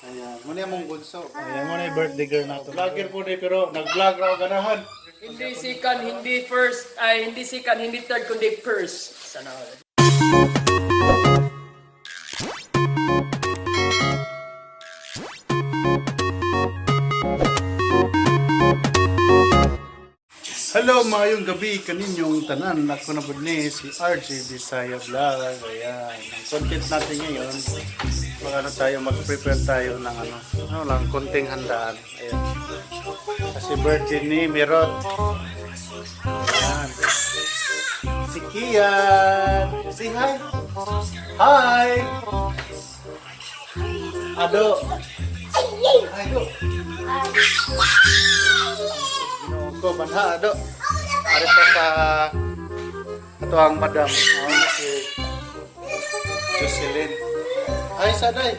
Ayan, muna mong bunso. Ayan, muna yung birthday girl nato. Vlogger po ni pero nag-vlog raw ganahan. Hindi second, hindi first, ay hindi second, hindi third, kundi first. Sana all. Hello, maayong gabi kaninyong tanan. Ako na po ni si RJ Bisaya Vlog. Ayan, ang content natin ngayon, mag ano tayo, mag-prepare tayo ng ano, ano lang, konting handaan. Ayan. Kasi birthday ni Mirot. Ayan. Si Kian. Say hi. Hi. Ado. Hi, do. Ginoo ko, banha, ado. Ari pa sa ato ang madam. Ang si Jocelyn. Ay, saday.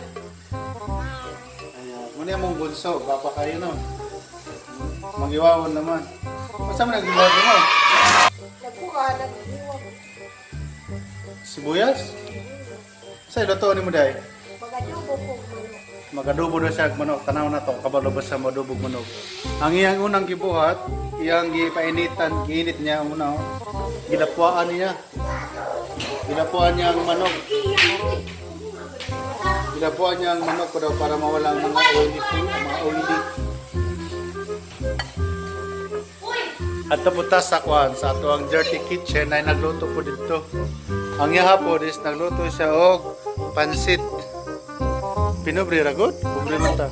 Ayan. Muna mong bunso. Bapa kayo no. Magiwawon naman. Basta mo nag-vlog mo? Nagkuha, nagkuha. Sibuyas? Sa luto ni mo day? Magadubo ko manok. Magadubo na siya og manok. Tanaw na to. Kabalo ba sa madubog manok? Ang iyang unang gibuhat, iyang gipainitan, giinit niya ang una. Oh. Gilapuan niya. Gilapuan niya ang manok. Gilapuan niya ang manok ko daw para mawala ang mga oily food, ang mga oily. At tapunta sa kuan sa ato ang dirty kitchen ay nagluto po dito. Ang iya po is nagluto siya og pansit. Pinobre ra good? Pobre man ta.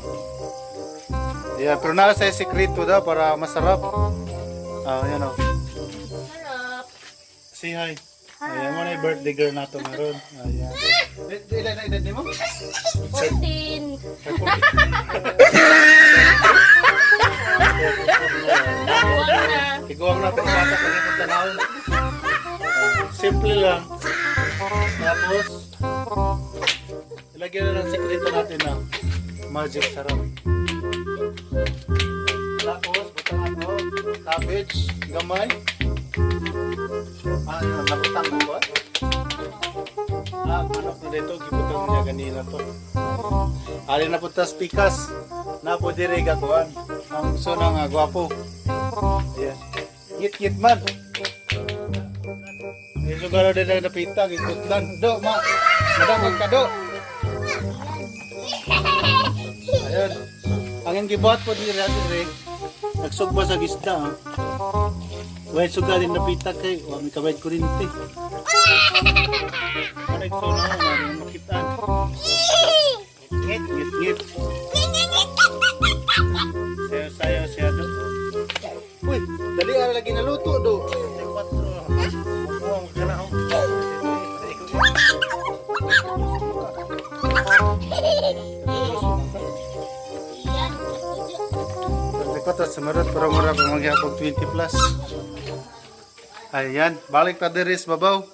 Yeah, pero naa sa sekreto daw para masarap. Ah, yan oh. Sarap. Say hi. Ayan mo na yung birthday girl nato meron. Ayan. Ilan na edad nimo? 14. Huwag na. Iguang na itong bata kung ito tanaw. Simple lang. Tapos, ilagyan na ng sekreto natin na magic sarap. Tapos, butang ako, cabbage, gamay. Ah, yun, nakutang ko ba? Ah, manok na dito, gibutang niya ganina to. Ali na punta sa pikas. Napo dire gakuan. Ang gusto ng gwapo. Ayan. Ngit-ngit man. Medyo gano'n din ang napita, gikutlan. Do, ma. Madam, ka, do. Ayan. Ang iyang gibuhat po diri ate re. Nagsugba sa gisda. Oh. Way suga din napita kay wa mi kabay kuryente. Ano so na na makitaan. Ngit ngit ngit. Sayo sayo siya do. Uy, dali ara lagi naluto do. Buang ka na oh. Yan. Ko sa marot pero mura pa magyapog 20 plus. Ayan, balik ta diri sa babaw.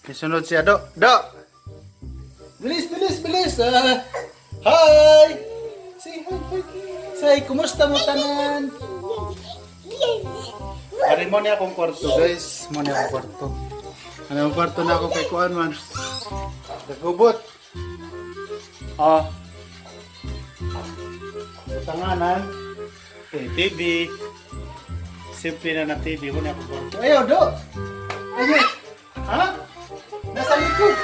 Isunod siya do. Do. Bilis, bilis, bilis. Ah, hi. Say hi, hi. Say, kumusta mo tanan? Ari mo niya akong kwarto, guys. Mo niya akong kwarto. Ano ang kwarto na ako kay kuan man. Nagubot. Ah. Tanganan. Eh, TV. Simple na na TV. Mo niya akong kwarto. Ayaw, do! Ayaw! Ha? Nasa likod!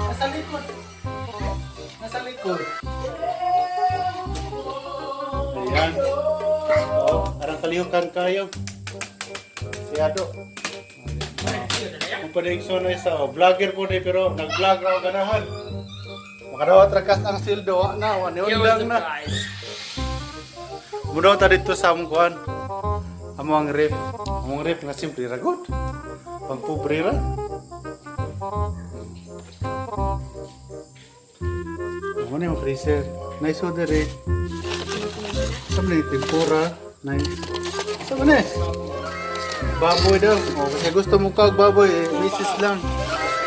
Nasa likod! Nasa likod. Ayan. Oh, arang kalihukan kayo. Si Ado. Kung pa na isa, oh, vlogger po ni pero nag-vlog raw ganahan. Makadawat rakas ang sildo, wa na, wa ni Yo, what's undang up na. guys? Muna ta dito sa among kuan. Amo ang ref. Among ref nga simple ra gud. Pangpobre ra. Amo ni ang freezer. Nice order eh. Sa man ni tempura. Nice. Sa man eh. Baboy daw. O, kasi gusto mo kag baboy eh, misis lang.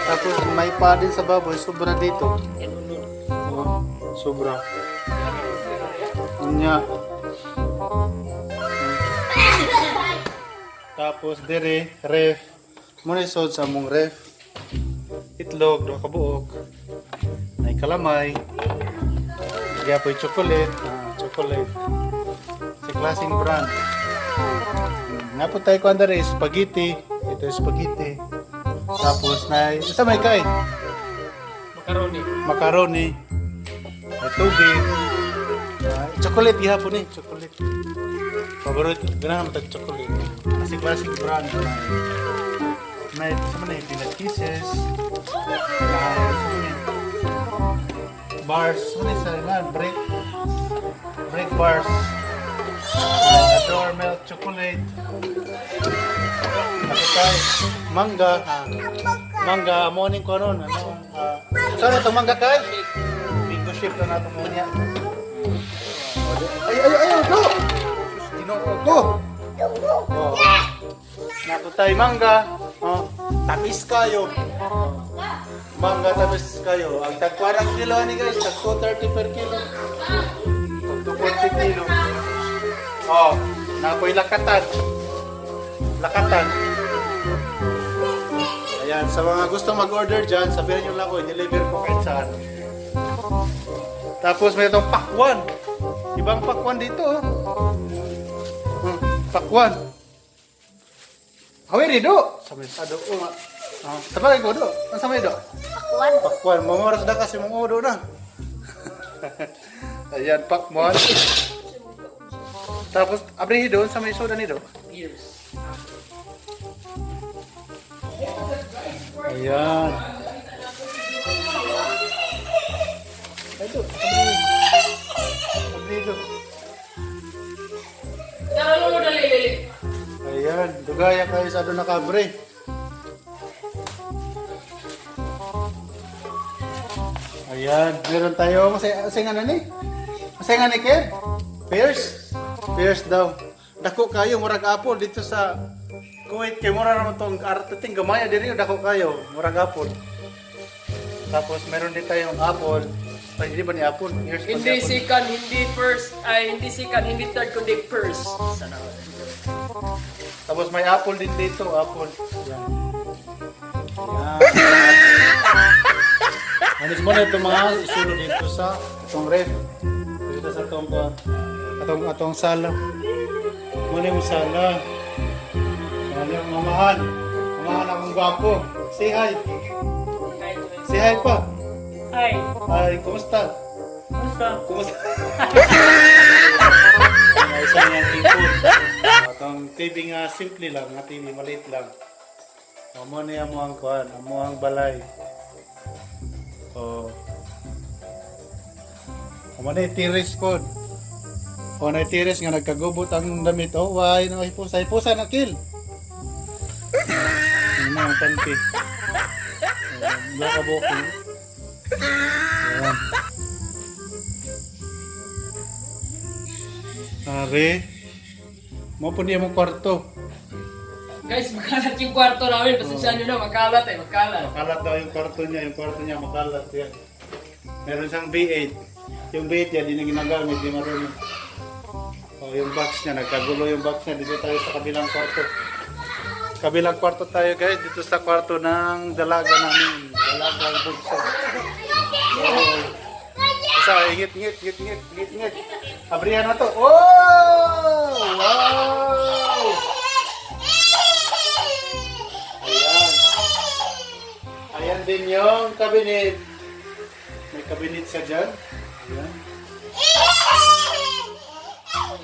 Tapos may pa din sa baboy, sobra dito. Oh, sobra. Unya. Tapos dire ref. Muna isod sa among ref. Itlog, duha ka buok. May kalamay. Nagyapoy chocolate. Ah, chocolate. Sa klaseng brand. Nga po tayo kuan dere, spaghetti. Ito yung spaghetti. Tapos na sa may kay Macaroni. Macaroni. May tubig. Ah, chocolate gihapon eh, chocolate. Paborito, ganahan mo tag chocolate. Kasi klaseng brand. May sa man peanut kisses. Na sa man bars, sa man sa nga break break bars. May Adore milk chocolate. Tapos tayo, mangga. Ah, mangga, morning ko ano, ano, ah, saan itong mangga kay? Bingo ship na nato muna. Ay, ay, ay, go! Ginoo ko! Oh. Nato tayo mangga. Oh, tamis kayo. Mangga tamis kayo. Ang tag 40 kilo ani guys, tag 230 per kilo. Tag 240 kilo. Oh, napoy lakatan. Lakatan. Ayan, sa mga gusto mag-order dyan, sabihin nyo lang ko, i-deliver ko kahit saan. Tapos may itong pakwan. Ibang pakwan dito, oh. Pakwan. Hawi do. Sa may sado oh. Ah, sabagay ko do. Ang sa may do? Pakwan. Pakwan, mamoras na kasi mong udo na. Ayan, pakwan. Tapos abrihi doon sa may soda nito. Years. Ayan. Ay, do. Abrihi. Abrihi do. Tara mo dali dali. Ayan, dugaya kayo sa doon nakabre. Ayan, meron tayo. Masaya, masaya nga na ni? Masaya nga ni Ken? Pears? Pears daw. Dako kayo, murag apple dito sa Kuwait. Kay mura naman itong artating gamaya diri, dako kayo, murag apple. Tapos meron din tayong apple. Ay, hindi ba ni apple? Pears pa si Hindi apple. second, hindi first, ay hindi second, hindi third, kundi first. Sana. Tapos may apple din dito, apple. Yan. Yan. Anis mo na itong mga isulod dito sa itong ref. Dito sa itong atong atong sala. Muna yung sala. Ano yung mamahan. Mamahan akong gwapo. Say hi. Say hi pa. Hi. Hi, kumusta? Kumusta? Kumusta? Ay, isa niyang tipon. Atong TV nga simple lang, nga TV maliit lang. Amo niya mo ang kuan, amo ang balay. Oh. Amo na tiris pod. O na tiris nga nagkagubot ang damit. Oh, why no hipusa, hipusa na kill. Ano ang panty. Oh, wala ka buko. Ayan. Are. Mo po niya mong kwarto. Guys, makalat yung kwarto namin. Pasensya nyo na, makalat eh, makalat. Makalat daw yung kwarto niya makalat yan. Meron siyang V8. Yung V8 niya, di na ginagamit, di marunong. Oh, yung box niya, nagkagulo yung box niya. Dito tayo sa kabilang kwarto. Kabilang kwarto tayo guys, dito sa kwarto ng dalaga namin. Dalaga bunso. Oh. Isa, ngit, ngit, ngit, ngit, ngit, ngit. Abrihan na to. Oh! Wow! Ayan. Ayan din yung cabinet. May cabinet siya dyan. Ayan.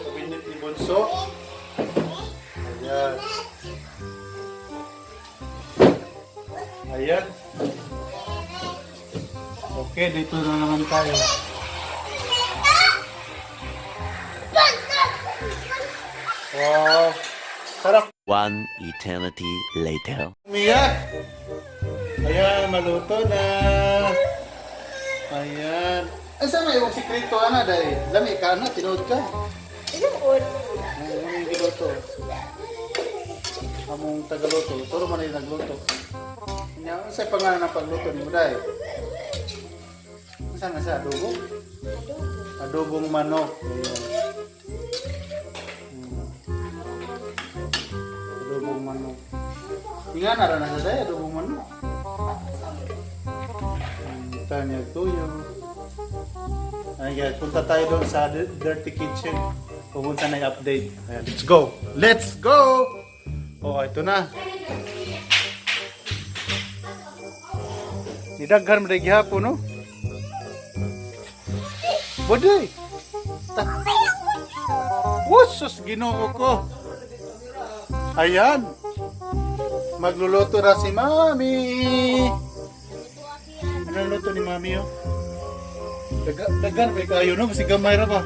Cabinet ni Bonso. Ayan. Ayan. Okay, dito na naman tayo. Wow. Sarap. One eternity later. Umiyak. Ayan, maluto na. Ayan. Ay, saan may ibang sikreto, ana, dahil? Lami ka, ana, tinuod ka. Tinuod. Ay, ano yung giluto? Among tagaluto. Turo man yung nagluto. Nya, ano sa pangalan ng pagluto ni Muday? Saan na siya? Adobo? Adobong manok. Ayan. Adobong manok. Nga na rin na siya dahil, adobong manok. Tanya tuyo. Ayan guys, punta tayo doon sa Dirty Kitchen. Pumunta na yung update. Ayan, let's go! Let's go! Oh, ito na. Nidaghan mo gihapon, no? Bodoy! Ta. Wusus, Ginoo ko! Ayan! Magluluto na si Mami! Ano luto ni Mami, oh? Dagan ba kayo, no? Kasi gamay ra ba?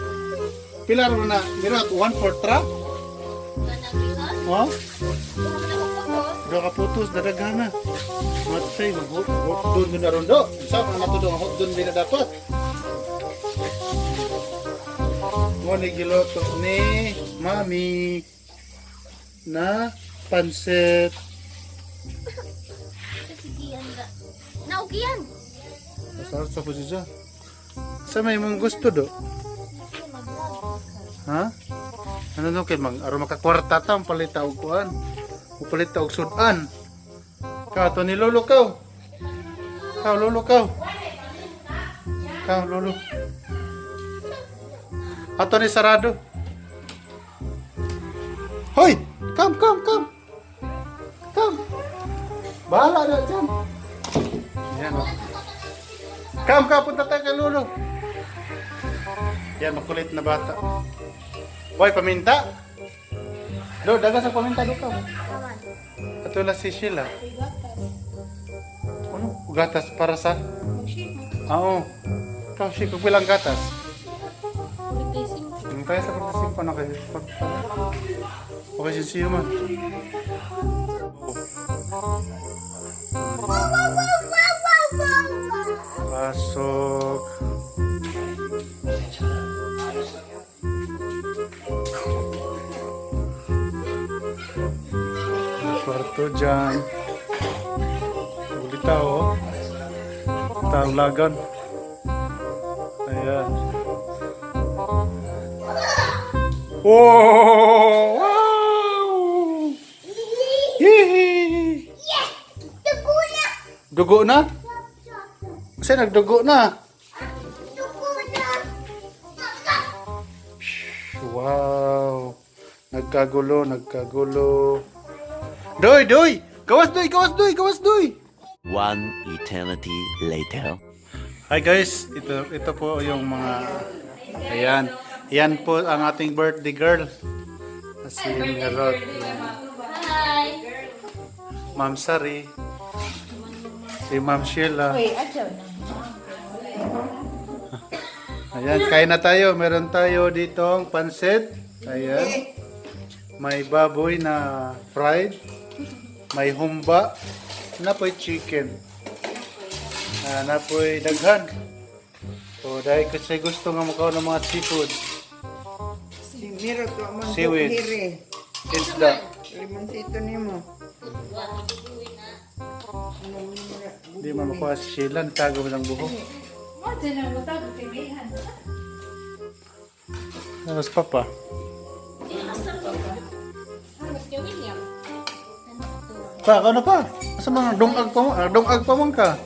Pila ra na? Mira, 1/4 ra? Oh? Duha ka putos, dadaghan na. Matay, mag-hot doon na ron do. Sa mga nato do, hot doon na dapat. Mo ni giluto ni Mami na pansit. Naugian. Masarap sa po siya. Sa may mong gusto do? Ha? Ano no kay mang aron makakwarta ta ang palit og kuan. Palit og sudan. Ka to ni lolo kaw. Kaw lolo kaw. Kaw lolo. Ato ni sarado. Hoy, come come come. Come. Bahala na dyan. Yan oh. Come, come, punta tayo kay lolo. Yan, makulit na bata. Boy, paminta. Do, daga sa paminta do ka. Ato na si Sheila. Ano? Gatas para sa? Oo. Ikaw, Sheila, kung bilang gatas. Ang tayo sa 45 na kayo. Okay, siya man. Pasok. Ang kwarto dyan. Ulita oh. Taulagan. Ayan. Oh! Wow! Yee! Dugo na? Kasi nagdugo na. Wow. Nagkagulo, nagkagulo. Doy, doy! Gawas doy, gawas doy, gawas doy! One eternity later. Hi guys, ito po yung mga ayan. Yan po ang ating birthday girl. Si Merot. Hi. Ma'am Sari. Si Ma'am Sheila. Ayan, kain na tayo. Meron tayo ditong pansit. Ayan. May baboy na fried. May humba. Napoy chicken. Ah, napoy daghan. O, dahil kasi gusto nga mukha ng mga seafood. Si Miro to man Seaweed. hiri. Isda. Limoncito nimo. Hindi man makuha si Sheila. Natago mo lang buhok. Tapos papa. Pa, ano pa? Asa mga dungag pa mo? Ah, dungag pa man ka.